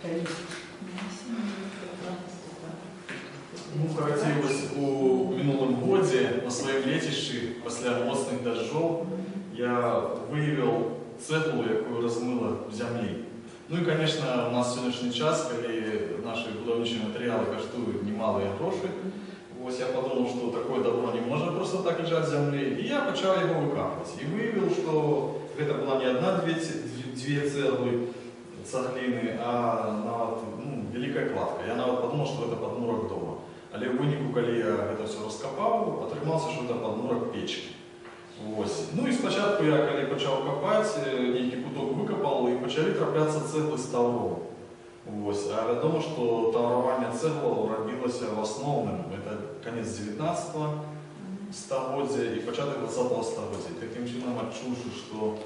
Калі? Ну, карацей, вось у мінулым годзе на сваім лецішчы пасля моцных дажджоў я выявіў цэглу, якую размыла ў зямлі. Ну і, конечно, у нас сённяшні час, калі нашы будаўнічыя матэрыялы каштуюць немалыя грошы, вось я падумаў, што такое добро не можа проста так ляжаць у зямлі, і я пачаў яго выкапваць. І выявіў, што гэта была не адна, дзве цэглы, цагліны, а нават, ну, вялікая кладка. Я нават падумаў, што гэта падмурак дома. Але ў выніку, калі я гэта ўсё раскапаў, атрымалася, што гэта падмурак печкі. Вось. Ну і спачатку я, калі пачаў капаць, нейкі куток выкапаў, і пачалі трапляцца цэглы з таўром. Вось. А вядома, што таўраванне цэглаў рабілася в асноўным, это канец 19 стагоддзя і пачатак 20 стагоддзя. Такім чынам, адчуўшы, што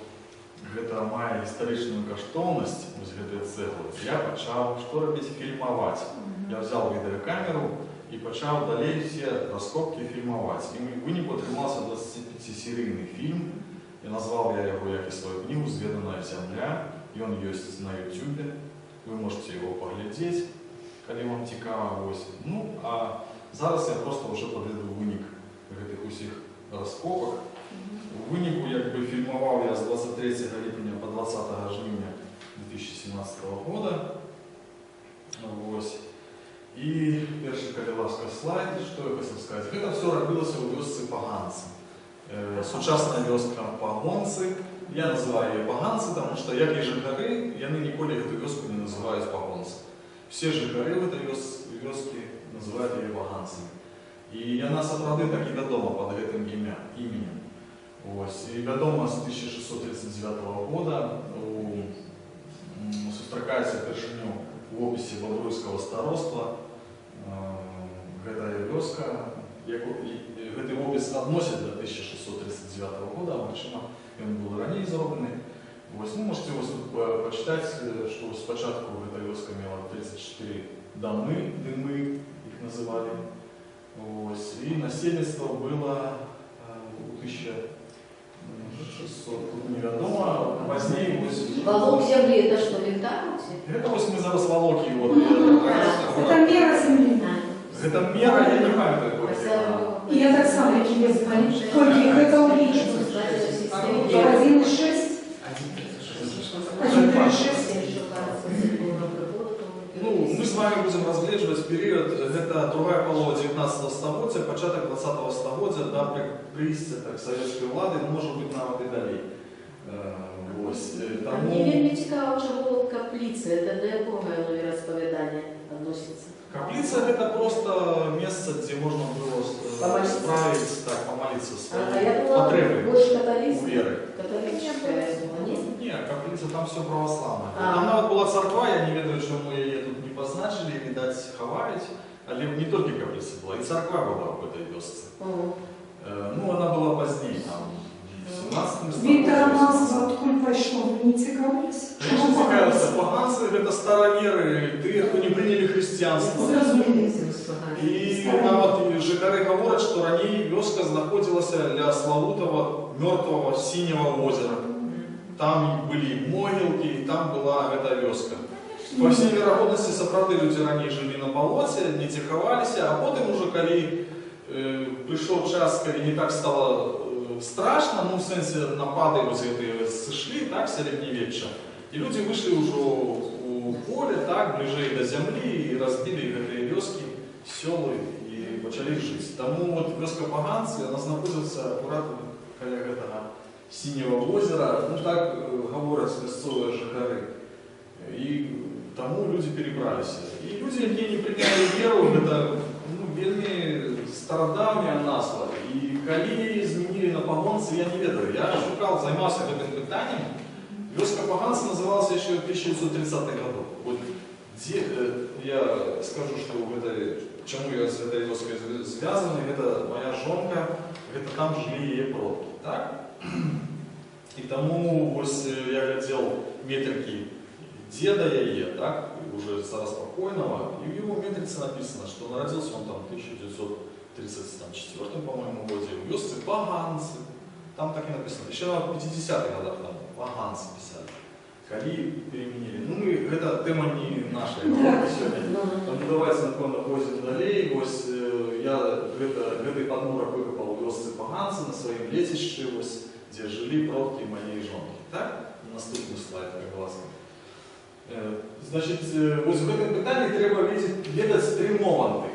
гэта мае гістарычную каштоўнасць, вось гэтыя цэглы, я пачаў што рабіць? Фільмаваць. Я взял відэакамеру і пачаў далей усе раскопкі фільмаваць. І ў выніку атрымаўся 25-серыйны фільм. І назваў я яго, як і сваю кнігу, «Зведаная зямля». Ён ёсць на YouTube. Вы можаце яго паглядзець, калі вам цікава. Вось. Ну, а зараз я проста ўжо падведу вынік гэтых усіх раскопак. У выніку, як бы, фільмаваў я з 23 ліпеня по 20 жніўня 2017 года. Вось. І першы, калі ласка, слайд, што я хацеў сказаць. Гэта ўсё рабілася ў вёсцы Паганцы. Сучасная вёска Пагонцы. Я называю яе Паганцы, таму што, як і жыхары, яны ніколі гэту вёску не называюць Пагонцы. Усе жыхары в этой вёскі называюць яе Паганцамі. І яна сапраўды так і вядома пад гэтым іменем. Вось. І вядома з 1639 года, сустракаецца упершыню ў опісе Бабруйскага староства. Гэтая вёска, гэты опіс адносяць до 1639 года, а магчыма, ён быў раней зроблены. Вось, ну, можаце вось тут пачытаць, што спачатку гэта вёска мела 34 дамы, дымы іх называлі. Вось, і насельніцтва было у 1600, тут невядома, пазней вось. Валок зямлі, это что, гектар? Гэта вось мы зараз валокі вот, Это мера земли. Гэта мера, я не памятаю, колькі яна. І я таксама не ведаю, колькі гэта ўлічваюць. 1,6, 1,36. Ну, мы з вамі будзем разгледжваць перыяд, гэта другая палова 19 стагоддзя, пачатак 20 стагоддзя, да прыйсця, так, савецкай улады, ну, можа быць, нават і далей. Вось, А таму. мне вельмі цікава, чаго капліца, это да якога яно вероисповедания относится? Капліца — гэта проста месца, дзе можна было Памаліцца. справіць, так, памаліцца А свае я думала, патрэбы больше у католицкая. веры. Католическая, я думала, нет? Не, капліца, там усё праваслаўнае. А. Там нават была царква, я не ведаю, чаму яе тут не пазначылі, відаць, хаваюць. Але не толькі капліца была, і царква была ў гэтай вёсцы. О. Ну, она была поздней, там, в 17 Віктора, стагоддзі. Назва адкуль пайшло, вы не цікавілись? Конечно, цікавіўся. Паганцы — гэта стараверы, тыя, хто не прынялі хрысціянства. Зразумела. І нават і жыхары гавораць, што раней вёска знаходзілася ля славутага мёртвого синего озера. Там былі могілкі, і там была гэта вёска. Па всей верагоднасці, сапраўды людзі раней жылі на балоце, недзе хаваліся, а потым ужо, калі прыйшоў час, калі не так стала страшна, ну, в сэнсе, напады вось гэтыя сышлі, так, сярэднявечча, і людзі выйшлі ўжо у поле, так, бліжэй да зямлі, і разбілі гэтыя вёскі, сёлы і пачалі жыць. Таму вот вёска Паганцы, она знаходзіцца акурат каля гэтага сіняга возера, ну, так гавораць мясцовыя жыхары. І таму людзі перабраліся. І людзі, якія не прынялі веру, гэта, ну, вельмі старадаўняя назва. І калі яе змянілі на Пагонцы, я не ведаю. Я шукаў, займаўся гэтым пытаннем. Вёска Паганцы называлася яшчэ ў 1930-х годах. Вот дзе, я скажу, што гэта, чаму я з гэтай вёскай звязаны, гэта моя жонка, гэта там жылі яе продкі, так? І таму вось я глядзеў метрыкі деда яе, так, уже зараз покойного, и в его метрице написано, что народился он там в 1934, по-моему, годе в вёсцы Паганцы. Там так и написано. Еще в 50-х годах там Паганцы писали. Калі перамянілі. Ну, мы, гэта тэма не наша сёння. Таму давайце, напэўна, пойдзем далей. Вось я гэты падмурак выкапаў у вёсцы Паганцы на сваім лецішчы, вось, дзе жылі продкі маёй жонкі. Так? Наступны слайд, калі ласка. Значыць, вось у гэтым пытанні трэба ведаць тры моманты.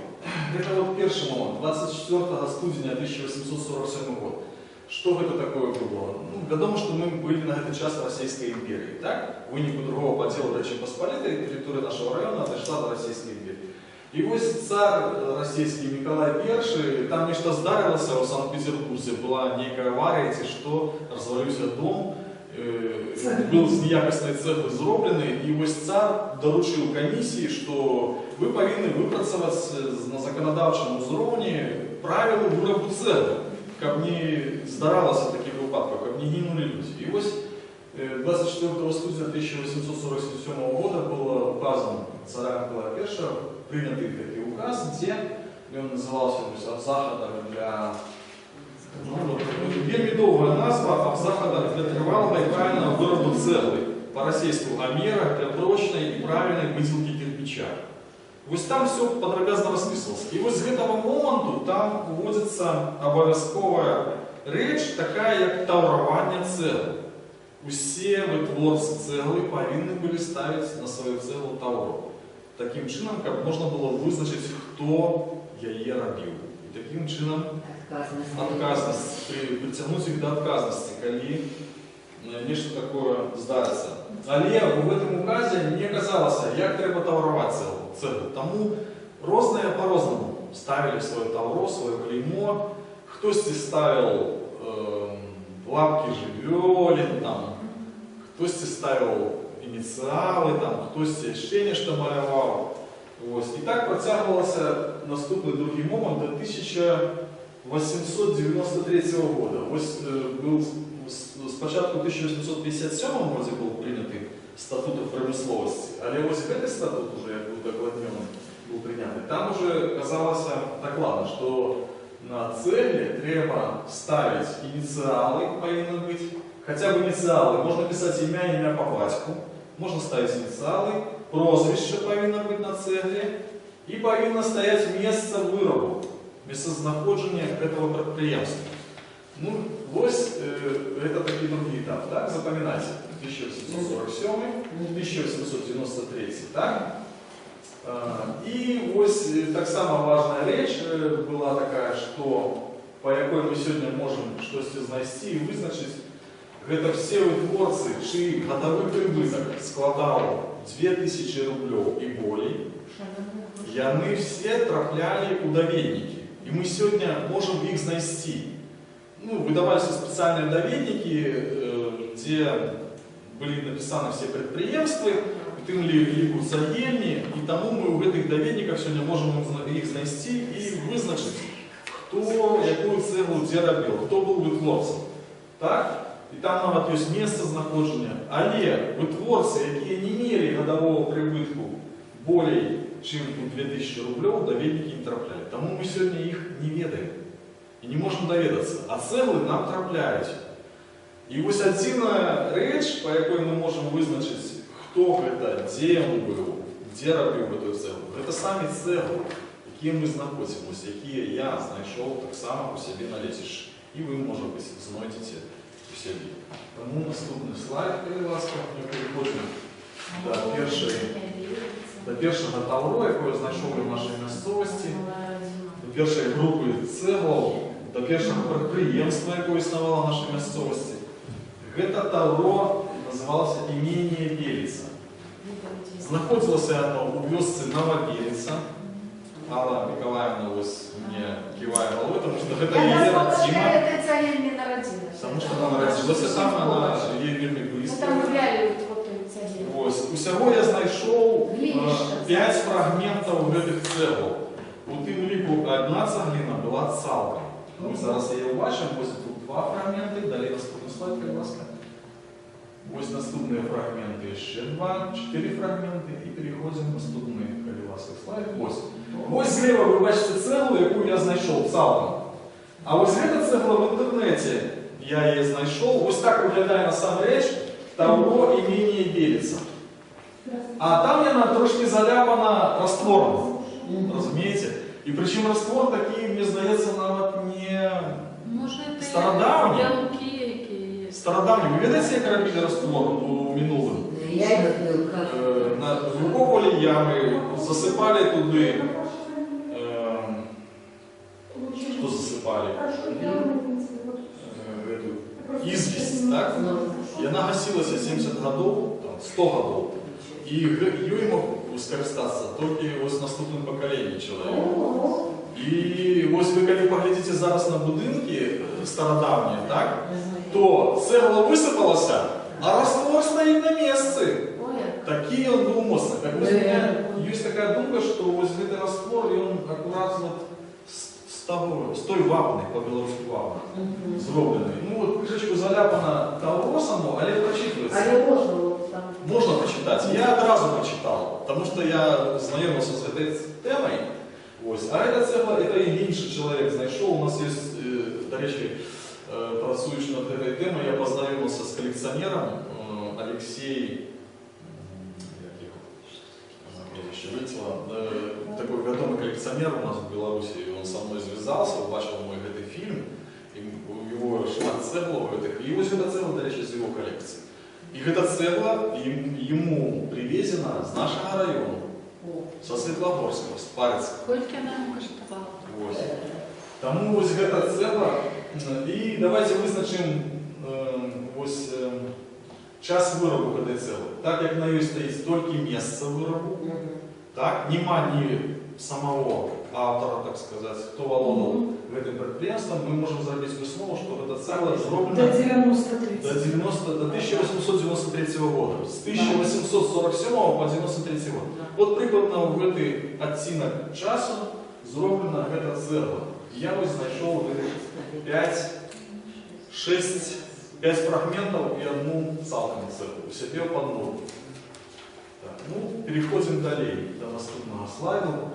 Гэта вот першы момант, 24 студзеня 1847 год. Што гэта такое было? Ну, вядома, што мы былі на гэты час Расійскай імперыі, так? У выніку другого падзелу Рэчы Паспалітай тэрыторыя нашага раёна адышла да Расійскай імперыі. І вось цар расійскі Мікалай I, там нешта здарылася ў Санкт-Петербурзе, была нейкая аварыя ці што, разваліўся дом, был з неякаснай цэглы зроблены, і вось цар даручыў камісіі, што вы павінны выпрацаваць на заканадаўчым узроўні правілы вырабу цэглы, каб не здаралася такіх выпадкаў, каб не гінулі людзі. І вось 24 студзеня 1847 года было указом цара Мікалая I прыняты такі указ, дзе ён называўся вось, аб захадах для, ну, вот, вельмі доўгая назва, аб захадах для трывалага і правільнага вырабу цэглы, па-расейску о мерах для прочной и правильной выделки кирпича. Вось там всё падрабязна распісвалася. І вось з гэтага моманту там уводзіцца абавязковая рэч, такая як таўраванне цэглы. Усе вытворцы цэглы павінны былі ставіць на сваю цэглу таўро. Такім чынам, каб можна было вызначыць, хто яе рабіў. І такім чынам Адказнасць. Адказнасць, прыцягнуць іх да адказнасці, калі нешта такое здарыцца. Але ў гэтым указе не казалася, як трэба таўраваць цэглу. Таму розныя па-рознаму ставілі сваё таўро, сваё клеймо. Хтосьці ставіў лапкі жывёлін, там, хтосьці ставіў ініцыялы, там, хтосьці яшчэ нешта маляваў. Вось. І так працягвалася наступны другі момант до 1893 года. Вось был спачатку ў 1857 годзе был прыняты статут аб прамысловасці, але вось гэты статут уже, як быў дакладнёны, был прыняты. Там уже казалася дакладна, што на цэгле трэба ставіць ініцыялы, павінны быць, хаця бы ініцыялы, можна пісаць імя, імя па бацьку, можна ставіць ініцыялы, прозвішча павінна быць на цэгле і павінна стаяць месца вырабу, месцазнаходжання гэтага прадпрыемства. Ну, вось гэта такі другі этап, так? Запамінайце. 1847, 1893, так? І вось таксама важная рэч была такая, што па якой мы сёння можам штосьці знайсці і вызначыць, гэта все вытворцы, чый гадавы прыбытак складаў 2000 рублёў і болей, яны все траплялі ў даведнікі. І мы сёння можам іх знайсці. Ну, выдаваліся спецыяльныя даведнікі, дзе былі напісаны все прадпрыемствы, у тым ліку цагельні, і таму мы ў гэтых даведніках сёння можам іх знайсці і вызначыць, хто якую цэглу дзе рабіў, хто быў вытворцам. Так? І там нават ёсць месца знаходжання. Але вытворцы, якія не мелі гадавога прыбытку болей, чым у 2000 рублёў, даведнікі не траплялі. Таму мы сёння іх не ведаем і не можам даведацца. А цэглы нам трапляюць. І вось адзіная рэч, па якой мы можам вызначыць, хто гэта, дзе ён быў, дзе рабіў гэтую цэглу, гэта самі цэглы, якія мы знаходзім, вось якія я знайшоў таксама у сябе на лецішчы. І вы, можа быць, знойдзеце у сябе. Таму наступны слайд, калі ласка, мы пераходзім да першага таўро, якое знайшоў у нашай мясцовасці, да першай групы цэглаў, да першага прадпрыемства, якое існавала ў нашай мясцовасці. Гэта таўро называлася «Именье Белица». Знаходзілася яно ў вёсцы Новабеліца. Алла Мікалаеўна вось мне ківае галавой, таму што гэта Я яе насколько радзіма. я этой цагельне нарадзілася. Таму што она нарадзілася там, она ёй вельмі Мы блізка. там гуляли вот той цагельне. Вось. Усяго я знайшоў Глінішча. 5 фрагментаў гэтых цэглаў. У тым ліку адна цагліна была цалкам. Мы зараз яе ўбачым, вось тут два фрагменты, далей наступны слайд, калі ласка. Вось наступныя фрагменты, яшчэ два, чатыры фрагменты, і пераходзім наступны, калі ласка, слайд. Вось. Вось злева вы бачыце цэглу, якую я знайшоў цалкам. А вось гэта цэгла в інтэрнэце, я яе знайшоў. Вось так выглядае насамрэч. Тавро имение Белица. А там яна трошкі заляпана раствором. Разумееце? І прычым раствор такі, мне здаецца, нават не Можа, это Старадаўні. для Лукі, які є. старадаўні. Вы ведаеце, як рабілі раствор у мінулым? Я люблю, как. Выкопвалі ямы, засыпалі туды. Што засыпалі? Эту известь, так? Яна гасілася 70 гадоў, там, 100 гадоў. І ёй мог скарыстацца толькі вось наступным пакаленні чалавек. І вось вы калі паглядзіце зараз на будынкі старадаўнія, так, то цэгла высыпалася, а раствор стаіць на месцы. Ой, як. Такі ён быў моцны. Так вось, у меня ёсць такая думка, што вось гэты раствор, ён акурат вот з той вапны, па-беларуску вапна, зроблены. Ну вот крышачку заляпана тавро само, але прачытваецца. Але можна вот там. Можна прачытаць. Я адразу прачытаў, таму што я знаёміўся з гэтай тэмай. Вось. А эта цэгла, это і іншы чалавек знайшоў. У нас ёсць, дарэчы, працуючы над гэтай тэмай, я пазнаёміўся з калекцыянерам Алексей, як яго, прозвішча вылецела, такой вядомы калекцыянер у нас в Беларусі, он со мной звязался, убачыў мой гэты фільм, і у его шмат цэглаў гэтых, і вось гэта цэгла, дарэчы, з его калекцыі. І гэта цэгла яму прывезена з нашага раёну, О. са Светлагорскага, з Парыцка. Колькі яна яму каштавала? Вось. Таму вось гэта цэгла. І давайте вызначым вось, час вырабу гэтай цэглы. Так як на ёй стаіць толькі месца вырабу, так, няма ні самого аўтара, так сказаць, хто валодаў гэтым прадпрыемствам, мы можам зрабіць выснову, што гэта цэгла До зроблена 93. до 90, до 1893 года. З 1847 по 93 год. Вот прыкладна ў гэты адцінак часу зроблена гэта цэгла. Я вось знайшоў гэтых 5, 6, 5 фрагментаў і одну цалкам цэглу у сябе ў падмурку. Так, ну, пераходзім далей да наступнага слайду.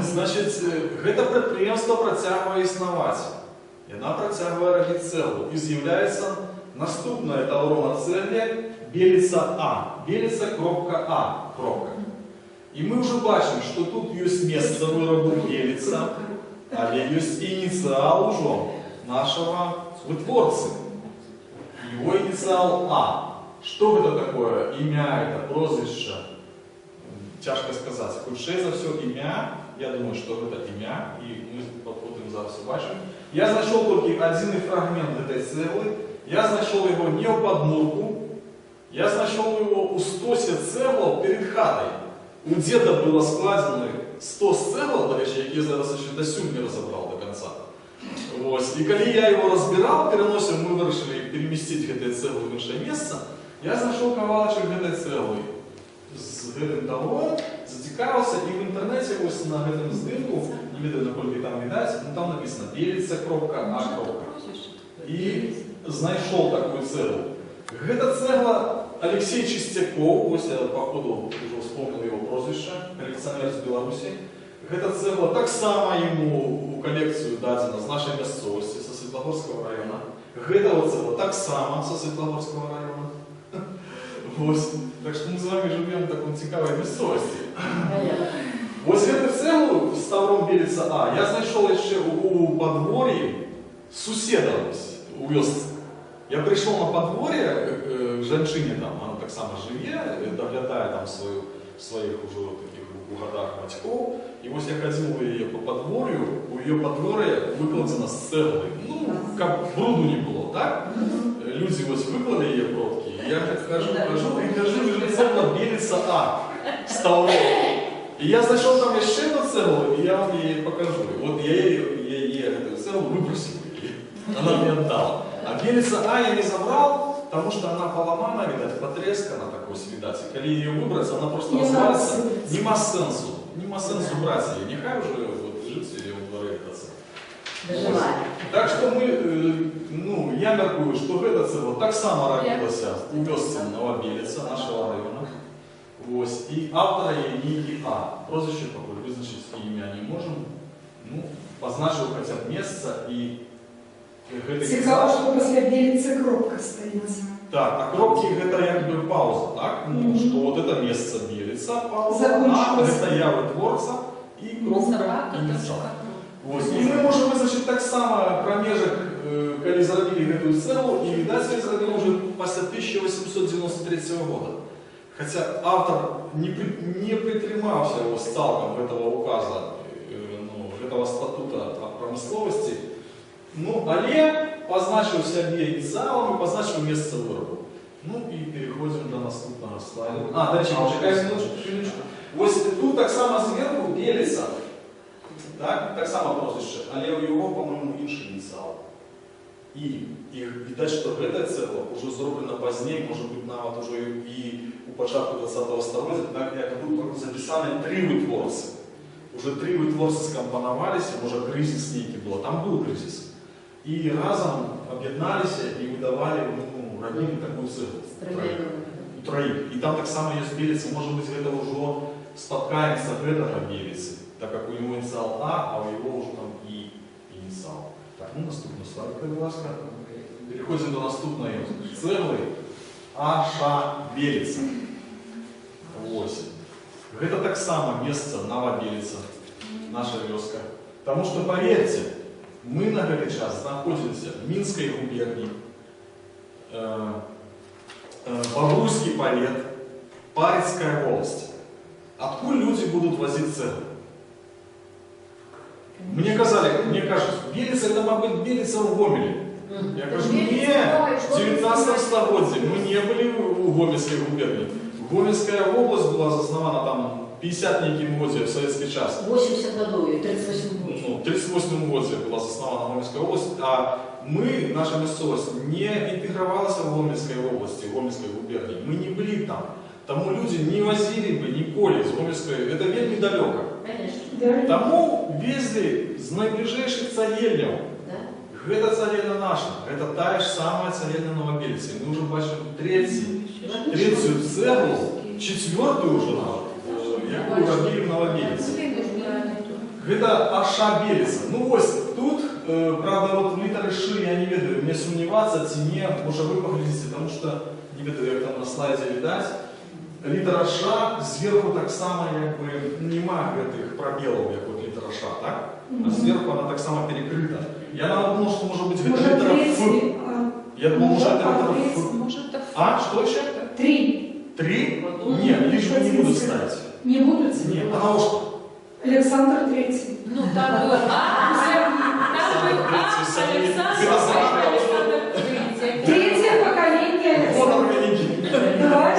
Значыць, гэта прадпрыемства працягвае існаваць. Яна працягвае рабіць цэглу і з'яўляецца наступнае тавро на цэгле Беліца А. Беліца кропка А. Кропка. І мы ўжо бачым, што тут ёсць месца вырабу Беліца, але ёсць ініцыал ужо нашага вытворцы. Его ініцыал А. Што гэта такое? Імя, это прозвішча? Цяжка сказаць. Хутчэй за ўсё імя, я думаю, што гэта імя, і мы потым зараз убачым. Я знайшоў толькі адзіны фрагмент гэтай цэглы, я знайшоў яго не ў падмурку, я знайшоў его ў стосе цэглаў перед хатай. У деда было складзены стос цэглаў, дарэчы, які я зараз яшчэ дасюль не разабраў до конца. Вось. І калі я его разбіраў, пераносіў, мы вырашылі перемесціць гэтыя цэглы ў іншае месца, я знайшоў кавалачак гэтай цэглы з гэтым тавром, зацікавіўся, і в інтэрнэце вось на гэтым здымку, не ведаю, наколькі там відаць, но там написано Беліца кропка А кропка. І знайшоў такую цэглу. Гэта цэгла Алексей Чистяков, вось я походу ўжо вспомнил его прозвішча, калекцыянер з Беларусі. Гэта цэгла таксама яму у калекцыю дадзена з нашай мясцовасці, са Светлагорскага района. Гэта вот цэгла таксама са Светлагорскага района. Вось. Так што мы з вами жывем у такой цікавай мясцовасці. Вось гэту цэглу з тавром Беліца А я знайшоў яшчэ у падвор'і суседа вось, у вёсцы. Я прыйшоў на падвор'е к жанчыне там, она таксама жыве, даглядае там сваіх ужо такіх у годах бацькоў. І вось я хадзіў у яе па падвор'ю, у яе падвор'е выкладзена з цэглы. Ну, каб бруду не было, так? Людзі вось выклалі яе продкі, і я так хожу, хожу і хожу, лежыць цэгла Беліца А з тавром. І я знайшоў там яшчэ одну цэглу, і я вам яе покажу. І вот я яе гэтую цэглу выбросил, она мне отдала. А Белица А я не забрал, потому что она поломана, видать, потрескана, так вось видать. И коли ее выбрать, она просто Не развалится. рассыпется. Нема сенсу. Нема сенсу брать ее. Нехай уже вот лежит себе во дворе эта цегла. Доживає. Так что мы, ну, я мяркую, что гэта цэгла таксама рабілася у вёсцы Новабеліца нашего района. Вось. І аўтара яе нейкі А. Прозвішча пакуль вызначыць і імя не можам. Ну, пазначыў хаця б месца і гэты Цікава, што пасля Беліцы кропка стаіць. Так, а кропкі гэта як бы пауза, так? Ну, что вот это место Белица, пауза, а Закончилось. гэта я вытворца і кропка Собака ініцыял. точка. Вось. І мы можам вызначыць таксама прамежак, калі зрабілі гэтую цэглу, і відаць, яе зрабілі ўжо пасля 1893 года. Хаця аўтар не прытрымаўся вось цалкам гэтага указа, ну, гэтага статута аб прамысловасці, ну, але пазначыў сябе ініцыялам і пазначыў месца вырабу. Ну і пераходзім да наступнага слайду. А, дарэчы, пачакай минуточку, хвіліночку. Вось тут таксама зверху Беліца. Так, таксама прозвішча, але ў яго, по-моему, іншы ініцыял. І відаць, што гэтая цэгла ўжо зроблена пазней, можа быць, нават ужо і у пачатку 20-го стагоддзя, так як тут запісаны тры вытворцы. Уже тры вытворцы скампанаваліся, можа, крызіс нейкі был, там быў крызіс. І разам аб'ядналіся і выдавалі, ну, рабілі такую цэглу. З трыма імёнамі. У траіх. І там таксама ёсць Беліца, можа быць, гэта ўжо спадкаемца гэтага Беліцы, так как у него ініцыял А, а у его ўжо там і ініцыял. Так, ну наступны слайд, калі ласка. Пераходзім до наступнай цэглы. А, Ш, Беліца. Вось. Гэта таксама месца Новабеліца, наша вёска. Таму што, паверце, мы на гэты час знаходзімся в Мінскай губерні, Бабруйскі павет, Парецкая воласць. Адкуль людзі будуць вазіць цэглу? Мне казалі, мне кажуць, Беліца это, мабыць, Беліца ў Гомелі. Я кажу, не, в 19 стагоддзі мы не былі ў Гомельскай губерні. Гомельская вобласць была заснавана там 50 нейкім годзе в савецкі час. 80 гадоў, і 38 год. Ну, в 38 годзе была заснована Гомельская область, а мы, наша мясцовасць, не інтэгравалася в Гомельской области, Гомельской губернии. Мы не былі там. Таму людзі не вазілі бы ніколі з Гомельской, это вельмі далёка. Конечно. Да. Таму везлі з найбліжэйшых цагельняў. Да? Гэта цагельня наша, гэта тая ж самая цагельня Новабеліцы. Мы ўжо бачым трэцюю цэглу, чацвёртую ўжо нават, якую рабілі в Новабеліцы. Гэта Аша Беліца. Ну вось тут, правда, вот літары Ш я не ведаю, мне сумневацца ці не, можа, вы паглядзіце, таму што не ведаю, як там на слайдзе відаць. Літара Ш зверху таксама як бы няма гэтых прабелаў, як вот літара Ш, так? А зверху она таксама перекрыта. Я нават думал, што можа быць гэта Может, літара Ф. третий, а, Я думал, может, это а, літара Ф. третий. Может, это Ф. А, что еще? Три. Три? Не, лишь не будут ставить. Не будут? Не, а на что? Александр Третий. Ну, там был А, там был А, Александр, Это А, Александр Третий. Третье поколение Гонор Александра. великий. Два.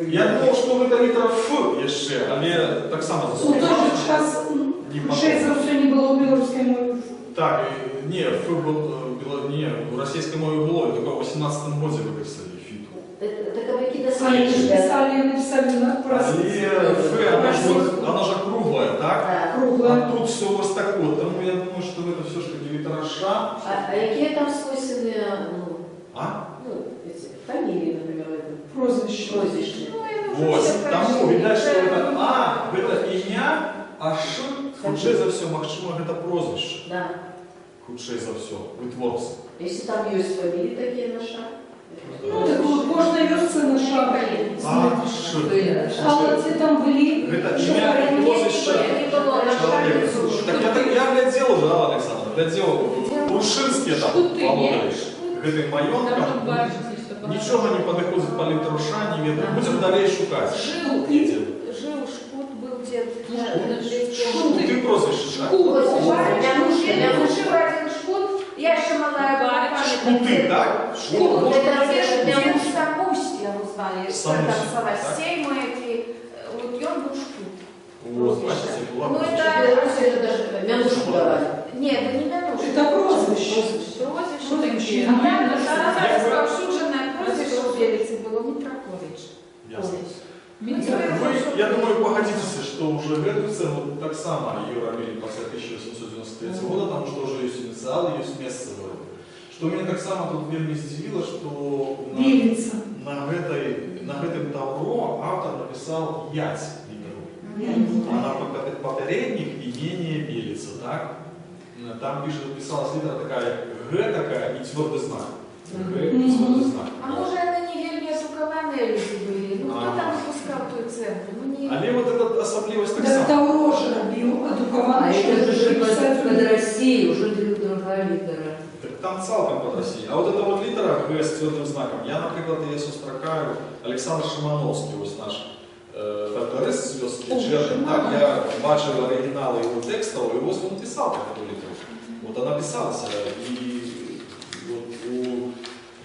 Я думал, что гэта літара Ф яшчэ, але таксама У той же час Не хутчэй за ўсё не было ў беларускай мове. Так, не, Ф был, не, у расійскай мове было, і только ў 18 годзе выкарысталі фіту. Так а які Але ж даследчыкі? пісалі, написали на Але Ф, оно же круглое, так? Так. круглое. А тут все вот так вот. Тому я думаю, что это все ж таки літара Ш. А якія там свойственные, ну, А? ну, эти, фамилии, например, в этом Прозвище. прозвище? Вот. Таму відаць, што гэта А, гэта імя, а Ш, хутчэй за ўсё, магчыма, гэта прозвішча. Да. Хутчэй за ўсё, вытворцы. Если там есть фамилии такие на Ш. Ну, так у кожнай вёсцы на Ш. А, Ш. Але ці там былі Гэта імя і прозвішча чалавека. Так я глядзеў уже, Алла Александровна, глядзеў, Прушынскія там Шкуты, не? валодалі гэтым Там маёнткам. тут бачыце, што Нічога не падыходзіць па літару Ш, не ведаю. Будзем далей шукаць. Жил, Ідзем. жил Шкут был дед. Шкут. Ты прозвішча, так? Шкут. Мянушка. Жил один Шкут. Я еще малая была. Шкуты, так? Шкут. Вот. Это дед Самусь его звали. Самусь, Там Савастей мой, вот и он был Шкут. Вот, бачыце, была Ну, прозвішча. это- В Беларуси это даже мянушку давали. Нет, это не Мянушка. Это прозвище. Прозвище Прозвище. такие. А там Як ви- распаўсюджанае прозвище у Белицы было Митрокович. Ясно. Митрокович. Вы, я думаю, пагадзіцеся, што ўжо гэту цэглу таксама её рабілі пасля 1893 года, таму што ўжо ёсць ініцыялы, ёсць месца вырабу. Што мяне таксама тут вельмі здзівіла, што Белица. на гэтым тавро аўтар напісаў ять літару. А на папярэдніх именее Белица, так? Там писалась літара такая Г такая и твердый знак. Г з цвёрдым знакам. А можа, яны не вельмі адукаваныя людзі былі? Ну, хто А. там выпускаў тую цэглу? Ну, не. Але вот эта асаблівасць Так таксама. Таўро ж рабіў, А адукаваны это же чалавек, под, пісаць под Россией, уже другая літара. Так там цалкам пад Расіяй. А вот эта вот літара Г з цвёрдым знакам, я, напрыклад, яе сустракаю, Аляксандр Шыманоўскі, вось наш фалькларыст з вёскі О, Чэрвень, так, я бачыў арыгіналы яго тэкстаў, і вось ён пісаў такую літару. Вот она пісалася, і вот у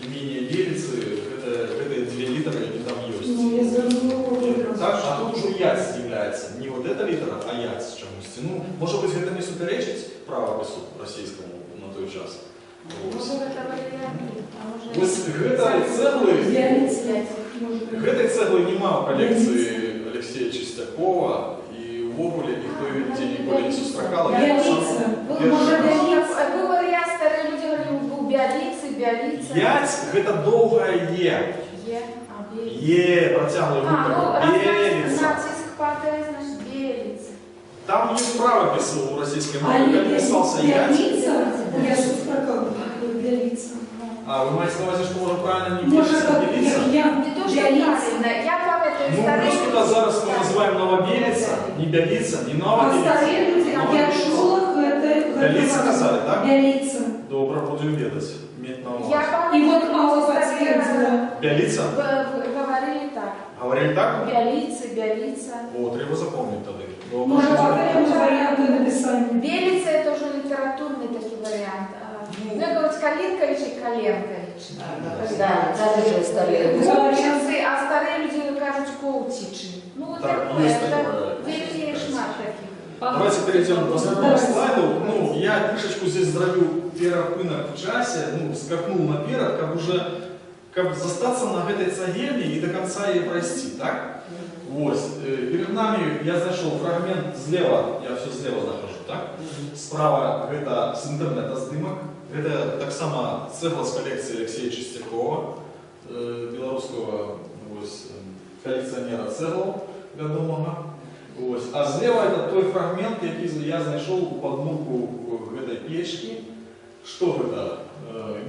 імені Беліцы гэтыя дзве літары, які там ёсць. Ну, я звернула увагу одразу. Так, а тут ужо ять з'яўляецца. Не вот эта літара, а ять чамусьці. Ну, можа быць, гэта не супярэчыць правапісу расійскаму на той час. Вось. Можа, гэта варыянт, а можа. Вось гэтай цэглы, Бяліца, можа быць. гэтай цэглы няма ў калекцыі Аляксея Чысцякова, і ўвогуле ніхто яе нідзе ніколі не сустракаў. Я Бяліца. Першы Можа, раз. бяліца. Быў варыянт, старыя людзі гаварылі, быў бяліцы, бяліца. Ять гэта доўгае е. Е, а, беліца. Е, працяглы А, гук ну, такі. раз Беліца. націск падае, значыць, беліца. Там ёсць правапіс у расійскай мове, Але калі пісаўся ять. бяліца, я сустракала бяліца. А, вы маеце на ўвазе, што можа правільна не Можа, Беліца, а як, Беліца? як я, Не то, што бяліца. правільна, я памятаю Ну, старыя. просто зараз мы называем Новабеліца, не Бяліца, не А Новабеліца. старыя людзі, я чула гэта. Бяліца казалі, так? Бяліца. Добра, будзем ведаць, мець на Я ўвазе. І памятаю, вот Алла старыя подтвердила. Бяліца? Гаварылі так. Гаварылі так? Бяліцы, бяліца. О, трэба запомніць тады. Добра. Можа, патрэбны варыянты напісання. Беліца это уже литературный такой вариант. Ну, я говорю, Калинкович и Каленкович. Да, так же старые. Коўчыцы, а старыя людзі кажуць коўцічы. Ну, вот Так, такое, есть это такое. вельмі шмат таких. Давайце пяройдзем да наступнага Давайце. слайду. Ну, я крышачку здесь зрабіў перапынак у часе, ну, скакнуў наперад, каб ужо каб застацца на гэтай цагельні і да канца яе прайсці, так? Вось, перад намі я знайшоў фрагмент злева, я ўсё злева нахожу, так? Справа гэта з інтэрнэта здымак. Гэта таксама цэгла з калекцыі Аляксея Чысцякова, беларускага, вось, калекцыянера цэглаў вядомага. Вось. А злева это той фрагмент, які я знайшоў у падмурку гэтай печкі. Што гэта?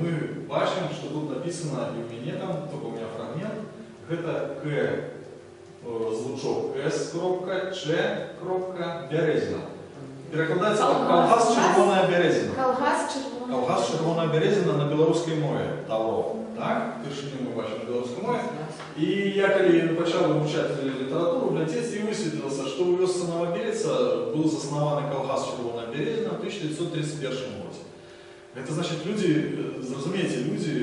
Мы бачым, што тут напісана, і ў мяне там, только у меня фрагмент, гэта К, злучок С кропка, Ч кропка, Бярэзіна. Перакладаецца так: калгас Чырвоная Бярэзіна. Калгас Чырвоная. Калгас Чырвоная Бярэзіна на беларускай мове. Таўро. Так? Упершыню мы бачым на беларускай мове. І я калі пачаў вывучаць літаратуру, глядзець, і высветлілася, што ў вёсцы Новабеліца быў заснаваны калгас Чырвоная Бярэзіна ў 1931 годзе. Гэта значыць, людзі, зразумейце, людзі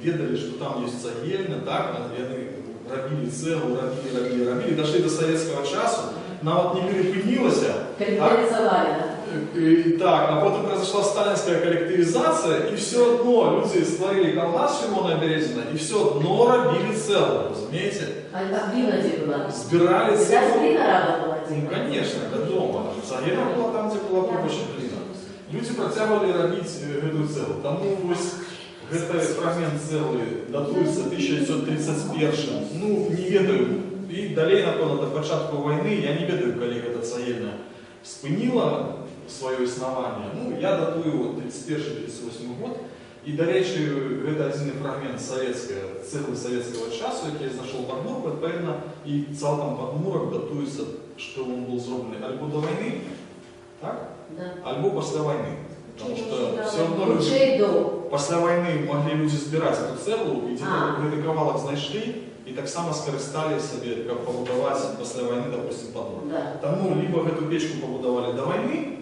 ведалі, што там ёсць цагельня, так, яны рабілі цэглу, рабілі, рабілі, рабілі, дайшлі да савецкага часу, нават не перапынілася. Калектывізавалі, да? І, так, а потым произошла сталинская коллективизация, и все одно люди стварылі калгас Чырвоная Бярэзіна, і ўсё адно рабілі цэглу, разумееце? А гліна дзе была? Збіралі Да, цэглу. гліна рада была Ну, дзе? конечно, вядома. Цагельня была там, дзе была побач гліна. Людзі працягвалі рабіць гэтую цэглу. Таму вось гэты фрагмент цэглы датуецца 1931. Ну, не ведаю. І далей, напэўна, да пачатку вайны, я не ведаю, калі гэта цагельня спыніла сваё існаванне. Ну, я датую вот 31-38 год. І, дарэчы, гэта адзіны фрагмент цэглы савецкага часу, які я знайшоў падмурку, адпаведна, і цалкам падмурак датуецца, што ён быў зроблены альбо да вайны, так? Да. Альбо пасля вайны. Потому что все одно люди Хутчэй до. пасля вайны маглі людзі збіраць эту цэглу, і дзе А. гэты кавалак знайшлі, і таксама скарысталі сабе, каб пабудаваць пасля вайны, допустим, падмурак. Да. Таму либо гэту печку пабудавалі да вайны,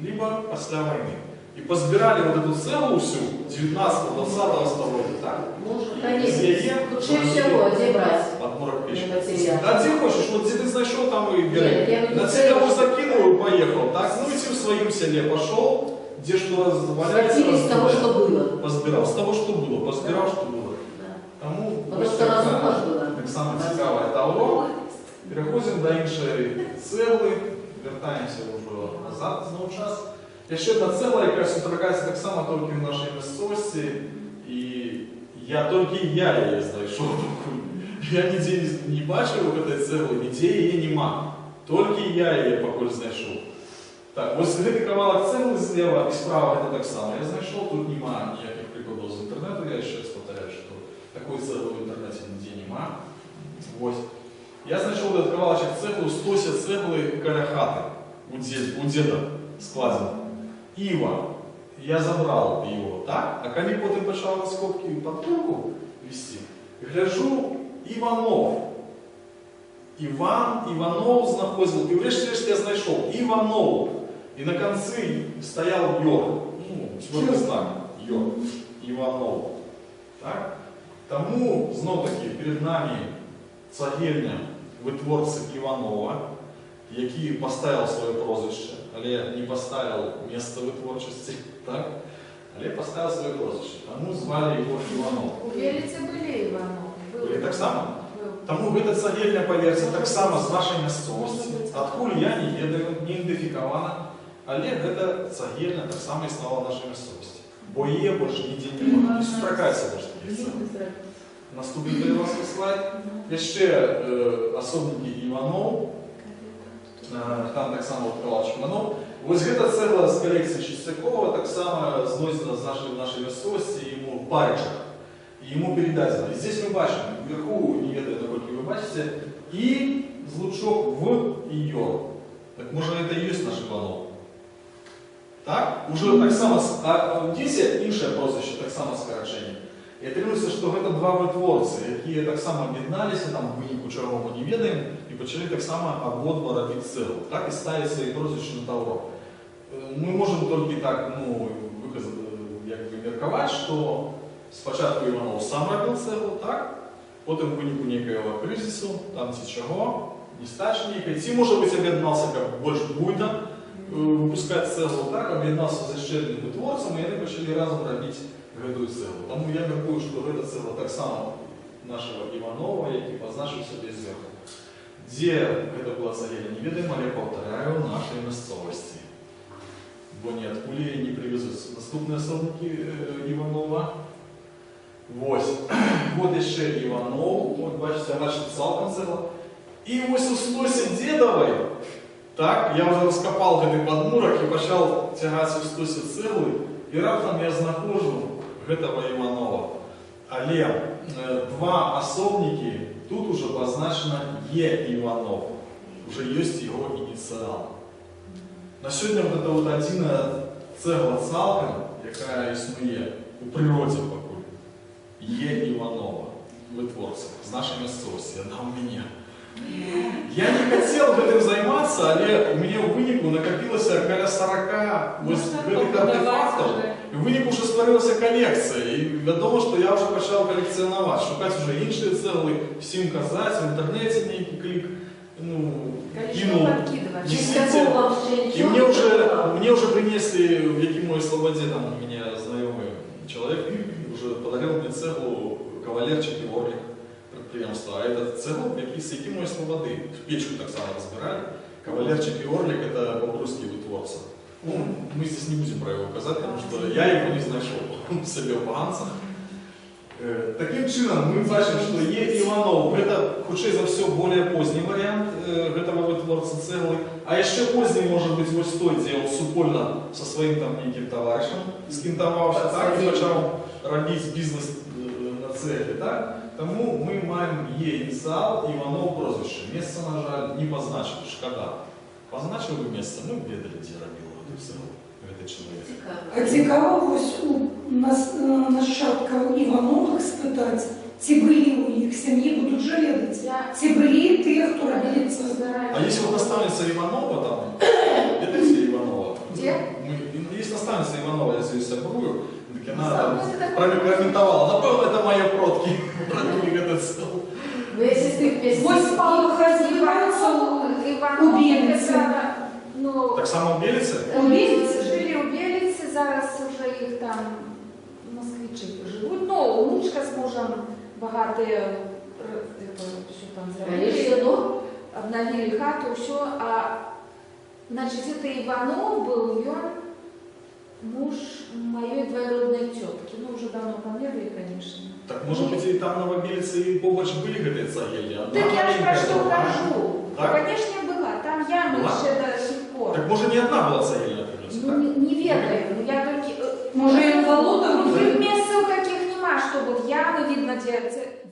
либо пасля вайны. І пазбіралі вот эту цэглу всю 19-20 стагоддзя, так? Можа, З конечно. яе Хутчэй всего, дзе браць? падмурак печки. Материал. Да дзе хочаш, вот дзе ты знайшоў, там і бяры. Нет, я веду На цэлу. цэлу закінуў і паехаў, так? Ну і ці ў сваім сяле пашоў, дзе што валяецца, Схватили з того, раскідае. что было. Пазбіраў з таго, што было, пазбіраў, што было. Да. Таму Потому вось что разуха ж была. таксама цікавае таўро. Пераходзім да іншай цэглы, вяртаемся ўжо назад зноў час. Яшчэ одна цэгла, якая сустракаецца таксама толькі ў нашай мясцовасці, і толькі я яе знайшоў пакуль. Я нідзе не бачыў гэтай цэглы, нідзе яе няма. Толькі я яе пакуль знайшоў. Так, вось гэты кавалак цэглы злева і справа гэта таксама я знайшоў, тут няма ніякіх прыкладаў з інтэрнэту, я яшчэ раз паўтараю, што такой цэглы ў інтэрнэце нідзе няма. Вось. Я знайшоў этот кавалачак цэглы ў стосе цэглы каля хаты, у дзеда складзена. Іва. Я забрал его, так? А калі потым пачаў раскопкі падпурку весці, гляжу, Иванов. Иван Иванов знаходзіў, і ўрэшце рэшт я знайшоў Иванов. І на канцы стаяў Ёр. Ну, цвёрды знак. Ёр. Иванов. Так? Таму, зноў-такі, перад намі цагельня вытворцы Иванова, які паставіў сваё прозвішча, але не паставіў месца вытворчасці, так? Але паставіў сваё прозвішча. Таму звалі яго Иванов. У Беліцы былі Иванов. Былі таксама? Быў. Таму гэта цагельня, паверце, таксама з нашай мясцовасці. Адкуль, я не ведаю, не ідэнтыфікавана, але гэта цагельня таксама існавала ў нашай мясцовасці. Бо яе больш нідзе няма. Не сустракаецца больш такіх цэгл. Наступны, калі ласка, слайд. Яшчэ асобнікі Іванов. Там таксама от кавалачак Іванов. Вось гэта цэгла з калекцыі Чистякова, таксама знойдзена з нашай мясцовасці, яму Барычах. І яму перададзена. І здесь мы бачым, уверху, не ведаю, наколькі вы бачыце, і злучок в і ёр. Так можа, это і ёсць наш Иванов? Так? Уже таксама, а здесь іншае прозвішча, таксама скарачэнне. І атрымліваецца, што гэта два вытворцы, якія таксама аб'ядналіся, там у выніку чаго мы не ведаем, і пачалі таксама абодва рабіць цэглу, так, і ставіць свае прозвішчы на таўро. Мы можам толькі так, ну, як бы меркаваць, што спачатку Іванов сам рабіў цэглу, так? Потым у выніку некага крызісу, там ці чаго, нестачы нейкай, ці, можа быць, аб'яднаўся, каб больш буйна выпускаць цэглу, так, аб'яднаўся з яшчэ адным вытворцам, і яны пачалі разам рабіць гэтую цэглу. Таму я мяркую, што гэта цэгла таксама нашага Іванова, які пазначыў сабе зверху. Дзе гэта была цагельня, не ведаем, але паўтараю, нашай мясцовасці. Бо ніадкуль яе не прывезуць. Наступныя асобнікі Іванова. Вось. Вот яшчэ Іванов, вот бачыце, бачыце, цалкам цэгла. І вось у стосе дзедавай, так, я ўжо раскапал гэты падмурак і пачаў цягаць у стосе цэглы, і раптам я знаходжу гэтага Іванова. Але два асобнікі тут уже пазначана Е. Иванов. Уже ёсць яго ініцыял. На сёння вот это вот адзіная цэгла цалкам, якая існуе у прыродзе пакуль. Е. Иванова, вытворца, з нашай мясцовасці, яна ў мяне. Я не хацеў гэтым займацца, але у мяне ў выніку накапілася каля 40 вось Можна гэтых пабудаваць артэфактаў. уже. І ў выніку ўжо стварылася калекцыя. І вядома, што я ўжо пачаў калекцыянаваць, шукаць уже іншыя цэглы, усім казаць, у інтэрнэце нейкі клік, ну, Калі кінуў. што, падкідваць. Действительно. Вам ще И нічого мне не уже, треба? мне уже принесли в Якимовой Слободе, там у меня знакомый человек уже подарил мне цеглу кавалерчик и орлик предприемства. А это цеглу з Якимовой Слободы. Печку так само разбирали. Кавалерчик и Орлик — это бобруйский вытворца. Ну, мы здесь не будем про его казать, потому что я его не знайшоў у сабе ў паганцах. Такім чынам, мы бачым, што Е. Иванов, гэта, хутчэй за ўсё, более позні варыянт гэтага вытворцы цэглы. А яшчэ позні можа быць вось той, дзе ён супольна са сваім там нейкім таварышам скінтаваўся, так, і пачаў рабіць бізнес на цэгле, так? Таму мы маем Е ініцыял, Иванов прозвішча. Месца, на жаль, не пазначыў, шкада. Пазначыў бы месца, мы б ведалі, дзе рабіў гэту цэглу гэты чалавек. Цікаво. А цікаво вось у нас, нашчадкаў Івановых спытаць, ці былі ў іх сям'і, будуць жа ведаць. Я Ці былі тыя, хто рабілі цэглу. А есть вот наставница Иванова там, ведаеце Иванова? Где? Есть наставница Иванова, я здесь сябрую, так она там Ну, это такое- прокомментовала. Напэўна, это мои продкі рабілі гэты цэглу. Ну, если з тих місць... Вось палаха збіваюцца Иванов, у Беліцы. это, ну, Так само в Беліцы? У Беліцы? Жили у Беліцы, зараз уже їх там москвичі живуть. Ну, внучка з мужем багатые, это, все там Але ж зробили. все одно Обновили хату, все. А, значит, это Иванов был, он муж моей двоюродной тетки. Ну, уже давно померли, конечно. Так, может быть, и там на Беліцы и побач были гэтыя цагельні? Одна Так я ж про маленькая, что другая. кажу. Так? Конечно, была. Там ямы Была? еще до сих пор. Так, может, не одна была цагельня, Ну, так? не ведаю. Ну, я только... Можа, ён валодаў? Других месцаў Ага, что вот ямы видно, где.